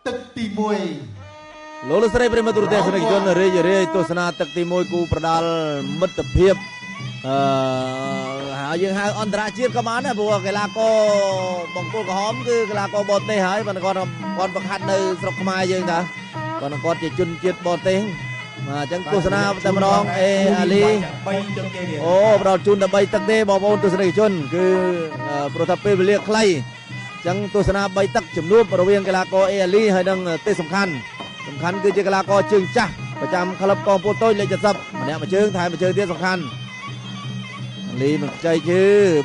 ទឹកទី1 លោកលោកស្រីប្រិមត្តទូរទស្សនិកជនរីករាយទស្សនាទឹកទី1គូប្រដាល់មិត្តភាពអឺហើយយើងហៅអន្តរជាតិក៏បានដែរព្រោះកីឡាករបង្គោលក្រហមគឺកីឡាករបរទេសហើយប៉ុន្តែគាត់គាត់បង្ហាត់នៅស្រុកខ្មែរយើងតាគាត់គាត់ជាជនជាតិបរទេសបាទអញ្ចឹងទស្សនាតែម្ដងអេអាលី 3ទឹកទេ អូផ្ដល់ជូនតែ3ទឹកទេបងប្អូនទស្សនិកជនគឺព្រោះថាពេលវេលាខ្លីអញ្ចឹងទស្សនា3ទឹកជំនួបរវាងកីឡាករអេអាលីហើយនិងទេសសំខាន់សំខាន់គឺជាកីឡាករជើងចាស់ប្រចាំក្លឹបកងពលតូចលេខ70ម្នាក់មួយជើងថែមមួយជើងទៀតសំខាន់លីមិនខ្ចីជើ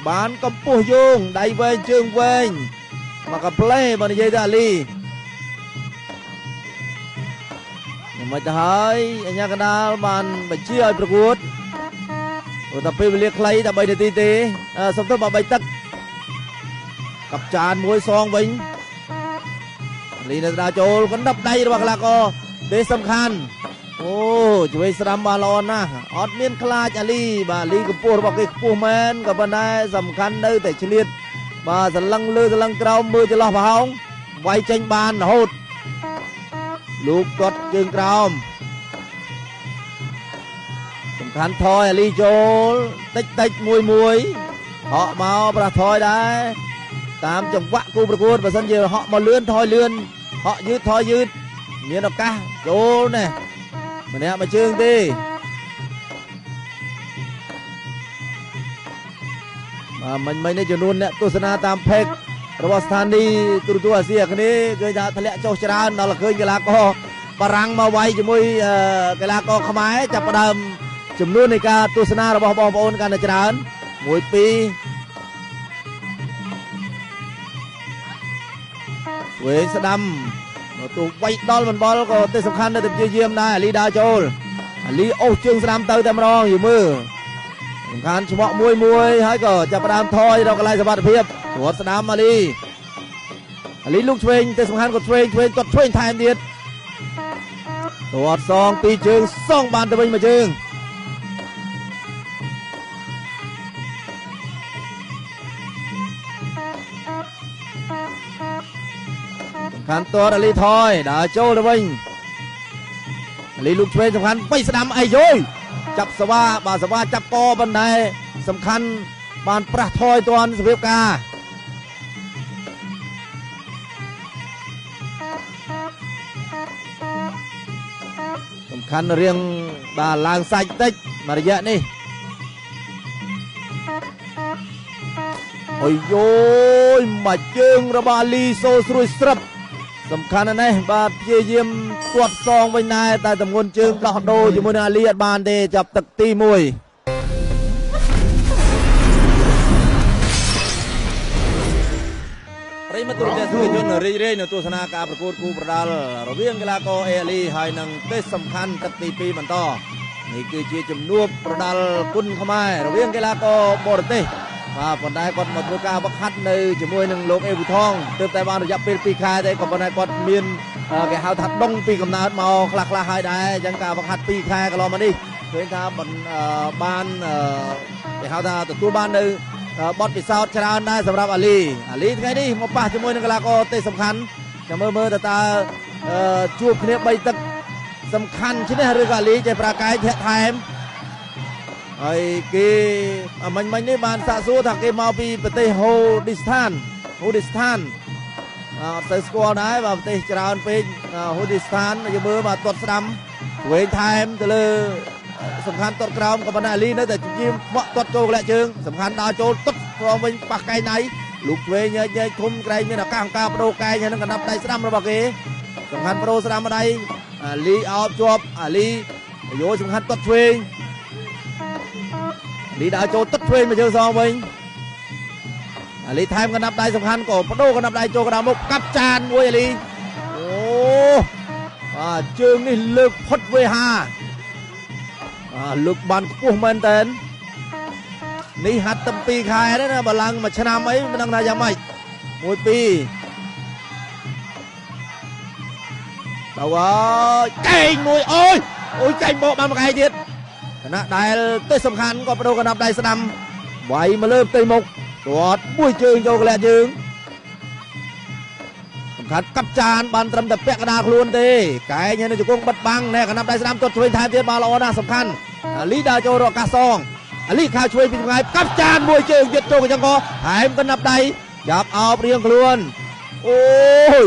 បានកម្ពស់យោងដៃវែងជើងវែងមកកាផ្លេបើនិយាយទៅអាលីមិនទៅហើយអញ្ញាកណ្ដាលបានបញ្ជាឲ្យប្រកួតព្រោះតែពេលវេលាខ្លីតែ3នាទីទេសុំទោសបើ3ទឹកកັບចានមួយសងវិញលីនៅដើរចូលកណ្ដាប់ដៃរបស់កីឡាករទេសសំខាន់អូជួយស្ដាំបានល្អណាស់អត់មានខ្លាចអាលីបាទអាលីកម្ពស់របស់គេខ្ពស់មែនក៏ប៉ុន្តែសំខាន់នៅតែឆ្លៀតបាទសន្លឹងលើសន្លឹងក្រោមមើលចន្លោះប្រហោងវាយចេញបានរហូតលោកគាត់ជើងក្រោមសំខាន់ថយអាលីចូលតិចតិចមួយមួយហក់មកប្រាស់ថយដែរតាមចង្វាក់គូប្រកួតបើសិនជាហក់មកលឿនថយលឿនហក់យឺតថយយឺតមានឱកាសចូលណែម្នាក់មួយជើងទេបាទមិញមិញនេះចំនួនអ្នកទស្សនាតាមផេករបស់ស្ថានីយ៍ទូរទស្សន៍អាស៊ីអាគ្នេយ៍ឃើញថាធ្លាក់ចុះច្រើនដល់ឃើញកីឡាករបារាំងមកវាយជាមួយកីឡាករខ្មែរចាប់ផ្ដើមចំនួននៃការទស្សនារបស់បងប្អូនកាន់តែច្រើន1 2វេស្ដាំទោះវាយដល់មិនបល់ក៏ទេសសំខាន់នៅតែព្យាយាមដែរអាលីដើរចូលអាលីអូសជើងស្ដាំទៅតែម្ដងយូមើលសំខាន់ឆ្មក់មួយមួយហើយក៏ចាប់ផ្ដើមថយរកកន្លែងសុវត្ថិភាពត្រួតស្ដាំអាលីអាលីលូកឆ្វេងទេសសំខាន់ក៏ឆ្វេងឆ្វេងគាត់ឆ្វេងថែមទៀតត្រួតសងពីរជើងសងបានទៅវិញមួយជើងខាន់តរអាលីថយដើរចូលទៅវិញអាលីលូកឆ្វេងសំខាន់បីស្ដាំអីយយចាប់សវ៉ាបាទសវ៉ាចាប់កប៉ុន្តែសំខាន់បានប្រាស់ថយទាន់សភាពការសំខាន់រៀងបាទឡើងសាច់តិចមួយរយៈនេះអូយយមួយជើងរបស់អាលីសូស្រួយស្រាប់សំខាន់ណាស់បាទព្យាយាមទាត់សងវិញដែរតែទម្ងន់ជើងដោះដូរជាមួយនឹងអាលីអត់បានទេចាប់ទឹកទី1ប្រិយមិត្តទូរទស្សនិកជនរីករាយនៅទស្សនាការប្រកួតគូប្រដាល់រវាងកីឡាករអេអាលីហើយនិងទេសសំខាន់ទឹកទី2បន្តនេះគឺជាជំនួបប្រដាល់គុណខ្មែររវាងកីឡាករបរទេសបាទប៉ុន្តែគាត់មកធ្វើការវឹកហាត់នៅជាមួយនឹងលោកអេវូថងទើបតែបានរយៈពេល2ខែទេក៏ប៉ុន្តែគាត់មានគេហៅថាដងពីកំណើតមកខ្លះខ្លះហើយដែរអញ្ចឹងការវឹកហាត់2ខែកន្លងមកនេះឃើញថាបានគេហៅថាទទួលបាននៅបទពិសោធន៍ច្រើនដែរសម្រាប់អាលីអាលីថ្ងៃនេះមកប៉ះជាមួយនឹងកីឡាករទេសសំខាន់ចាំមើលមើលតើជួបគ្នា3ទឹកសំខាន់ឈ្នះឬក៏អាលីចេះប្រាកែងធាក់ថែមហើយគេមិញមិញនេះបានសាកសួរថាគេមកពីប្រទេសហូឌីស្ថានហូឌីស្ថានអត់ទៅស្គាល់ដែរបាទប្រទេសច្រើនពេកហូឌីស្ថានយើងមើលបាទទាត់ស្ដាំវែងថែមទៅលើសំខាន់ទាត់ក្រោមក៏ប៉ុន្តែអាលីនៅតែជាបក់ទាត់ចូលក្លាក់ជើងសំខាន់ដើរចូលទាត់ក្រោមវិញប៉ះកែងដៃលូកវែងញែកញែកឃុំក្រែងមានឱកាសអង្គការបដូរកែងហើយនឹងកណ្ដាប់ដៃស្ដាំរបស់គេសំខាន់បដូរស្ដាំដៃអាលីអោបជាប់អាលីយោសំខាន់ទាត់ឆ្វេងលីដើរចូលទឹកឆ្វេងមកជើងសងវិញអាលីថែមកណ្ដាប់ដៃសំខាន់ក៏បដូរកណ្ដាប់ដៃចូលកណ្ដាប់មុខកាប់ចានមួយអាលីអូបាទជើងនេះលើកផុតវេហាបាទលើកបានខ្ពស់មែនតើនេះហាត់តែ2ខែទេណាបើឡើងមួយឆ្នាំអីមិនដឹងថាយ៉ាងម៉េច1 2ដល់ហើយកែងមួយអូយអូយកែងបកបានមួយកែងទៀតគណៈដែលទេសសំខាន់ក៏បដូរកណ្ដាប់ដៃស្ដាំវាយមកលើផ្ទៃមុខទាត់មួយជើងចូលក្លាក់ជើង ខាន់កាប់ចានបានត្រឹមតែពាក់កណ្ដាលខ្លួនទេកែងហើយនៅជង្គង់បិទបាំងណែកណ្ដាប់ដៃស្ដាំទាត់ឆ្វេងថែមទៀតបានល្អណាស់សំខាន់អាលីដើរចូលរកឱកាសសងអាលីខាវឆ្វេងពីចម្ងាយកាប់ចានមួយជើងទៀតចូលកញ្ចឹងកថែមកណ្ដាប់ដៃចាប់អោបរៀងខ្លួនអូយ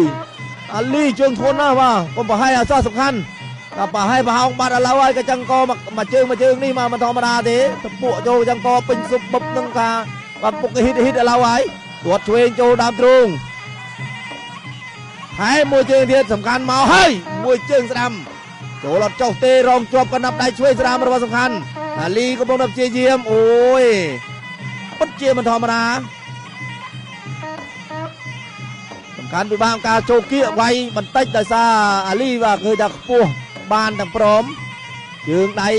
អាលីជើងធ្ងន់ណាស់បាទកុំប្រហែលអសោះសំខាន់តែប្រហែលប្រហោងបាត់ឥឡូវហើយកញ្ចឹងកមួយជើងមួយជើងនេះមកមិនធម្មតាទេតពួកចូលកញ្ចឹងកពេញស៊ុបបឹបនឹងការបាទពុកហ៊ីតហ៊ីតឥឡូវហើយទាត់ឆ្វេងចូលដើមទ្រូងថែមមួយជើងទៀតសំខាន់មកហើយមួយជើងស្ដាំចូលអត់ចុះទេរងជាប់កណ្ដាប់ដៃឆ្វេងស្ដាំរបស់សំខាន់អាលីកំពុងតែព្យាយាមអូយពិតជាមិនធម្មតាសំខាន់ពិបាកការចូលគៀកវាយបន្តិចដោយសារអាលីបាទឃើញថាខ្ពស់បានទាំងព្រមជើងដៃ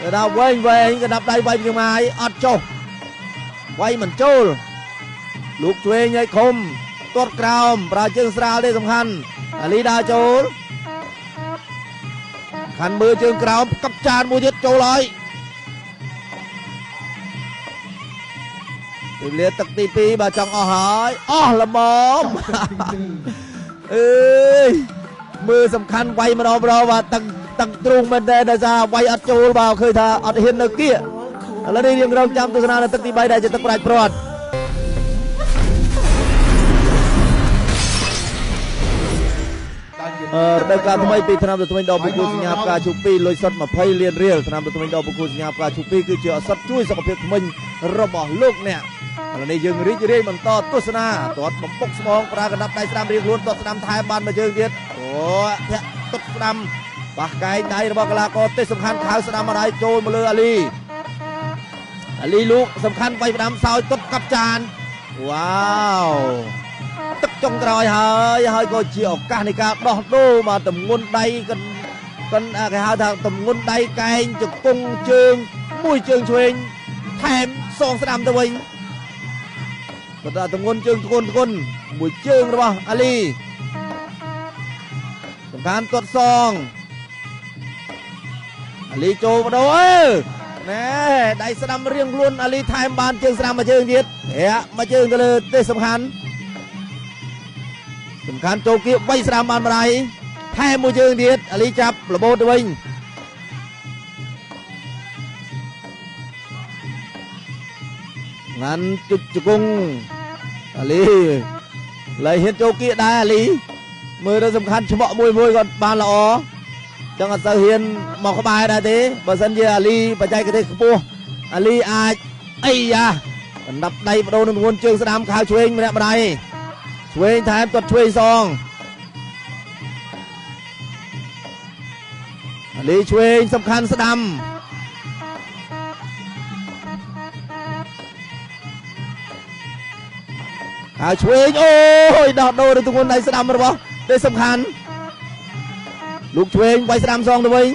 គេថាវែងវែងកណ្ដាប់ដៃវាយពីម៉ាយអត់ចុះវាយមិនចូលលោកឆ្វេងឲ្យឃុំទាត់ក្រោមប្រើជើងស្រាលទេសំខាន់អាលីដើរចូលខាន់មើលជើងក្រោមកັບចានមួយទៀតចូលហើយពេលលាទឹកទី2បាទចង់អស់ហើយអស់ល្មមអើយមើលសំខាន់វាយម្ដងម្ដងបាទទឹកទឹកទ្រូងមែនទេដោយសារវាយអត់ចូលបាទឃើញថាអត់ហ៊ាននៅគៀកឥឡូវនេះរៀងរងចាំទស្សនានៅទឹកទី3ដែលជាទឹកប្រាច់ព្រាត់រដូវកាលថ្មីពីឆ្នាំទៅថ្មីដល់បុគ្គលសញ្ញាផ្កាឈូក2លុយសុទ្ធ20លានរៀលឆ្នាំទៅថ្មីដល់បុគ្គលសញ្ញាផ្កាឈូក2គឺជាឱសថជួយសុខភាពធ្មេញរបស់លោកអ្នកឥឡូវនេះយើងរីករាយបន្តទស្សនាទាត់បំពុកស្មងប្រើកណ្ដាប់ដៃស្ដាំរៀងខ្លួនទាត់ស្ដាំថែមបានមួយជើងទៀតអូធាក់ទុតស្ដាំបាសកែងដៃរបស់កីឡាករទេសសំខាន់ខៅស្ដាំម្ដាយចូលមកលើអាលីអាលីលោកសំខាន់វាយផ្ដាំសោយទុតកាប់ចានវ៉ាវទឹកចុងក្រោយហើយហើយក៏ជាឱកាសនៃការដោះដូរមកទម្ងន់ដៃកិនគេហៅថាទម្ងន់ដៃកែងជង្គង់ជើងមួយជើងឆ្វេងថែមសងស្ដាំទៅវិញក៏ទម្ងន់ជើងធ្ងន់ធ្ងន់មួយជើងរបស់អាលីសំខាន់ទាត់សងអាលីចូលបដូរអើណែដៃស្ដាំរៀងខ្លួនអាលីថែមបានជើងស្ដាំមួយជើងទៀតធាក់មួយជើងទៅលើទេសសំខាន់សំខាន់ចូលគៀបបីស្ដាំបានម្ដាយថែមមួយជើងទៀតអាលីចាប់របូតទៅវិញងាន់ជុចជង្គង់អាលីឡៃហ៊ានចូលគៀកដែរអាលីមើលទៅសំខាន់ឆ្មក់មួយមួយគាត់បានល្អចឹងអត់សូវហ៊ានមកក្បែរដែរទេបើសិនជាអាលីបច្ចេកទេសខ្ពស់អាលីអាចអីយ៉ាកណ្ដាប់ដៃបដូរនឹងទម្ងន់ជើងស្ដាំខៅឆ្វេងម្នាក់ម្ដាយឆ្វេងថែមទាត់ឆ្វេងសងអាលីឆ្វេងសំខាន់ស្ដាំហើយឆ្វេងអូយដោះដូរទៅទម្ងន់ដៃស្ដាំរបស់ទេសសំខាន់លោកឆ្វេងវាយស្ដាំសងទៅវិញ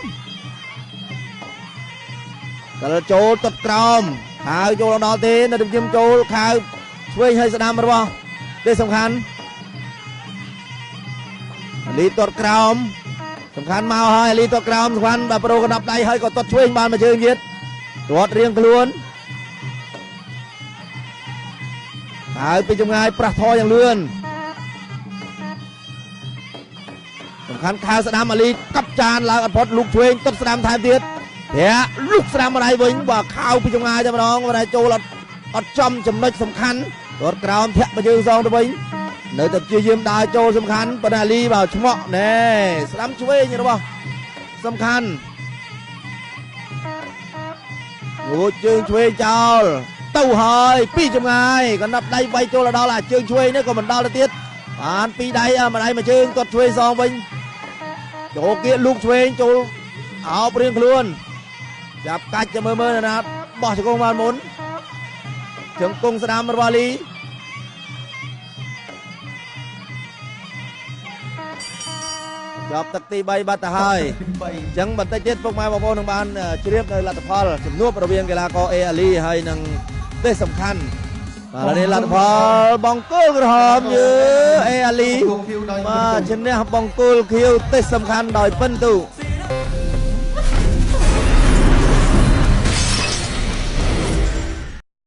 ដល់ចូលទាត់ក្រោមហើយចូលដល់ទេនៅទៅខ្ញុំចូលខៅឆ្វេងហើយស្ដាំរបស់ទេសសំខាន់អាលីទាត់ក្រោមសំខាន់មកហើយអាលីទាត់ក្រោមសំខាន់បាទប្រូកណ្ដាប់ដៃហើយក៏ទាត់ឆ្វេងបានមួយជើងទៀតទាត់រៀងខ្លួនហើយពីចម្ងាយប្រាស់ថយយ៉ាងលឿនសំខាន់ខៅស្ដាំអាលីកັບចានឡើងអត់ផុតលោកឆ្វេងទាត់ស្ដាំថែមទៀតធាក់លុកស្ដាំម្ដាយវិញបាទខៅពីចម្ងាយតែម្ដងម្ដាយចូលអត់ចំចំណុចសំខាន់ទាត់ក្រោមធាក់មកជើងសងទៅវិញនៅតែព្យាយាមដើរចូលសំខាន់ប៉ុន្តែអាលីបាទឆ្មក់ណែស្ដាំឆ្វេងរបស់សំខាន់ងូតជើងឆ្វេងចោលទៅហើយពីចម្ងាយកណ្ដាប់ដៃវាយចូលដល់អាជើងឆ្វេងនេះក៏មិនដល់ទៅទៀតបានពីរដៃម្ដាយមួយជើងទាត់ឆ្វេងសងវិញចូលគៀកលូកឆ្វេងចូលអោបរៀងខ្លួនចាប់កាច់ទៅមើលមើលណាបោះជង្គង់បានមុនជង្គង់ស្ដាំរបស់អាលីចប់ទឹកទី3បាត់ទៅហើយអញ្ចឹងបន្តិចទៀតពុកម៉ែបងប្អូននឹងបានជ្រាបនៅលទ្ធផលជំនួបរវាងកីឡាករអេអាលីហើយនឹងទេសសំខាន់បាទនេះលទ្ធផលបង្គោលក្រហមយឺអេអាលីបាទឈ្នះបង្គោលខៀវទេសសំខាន់ដោយពិន្ទុ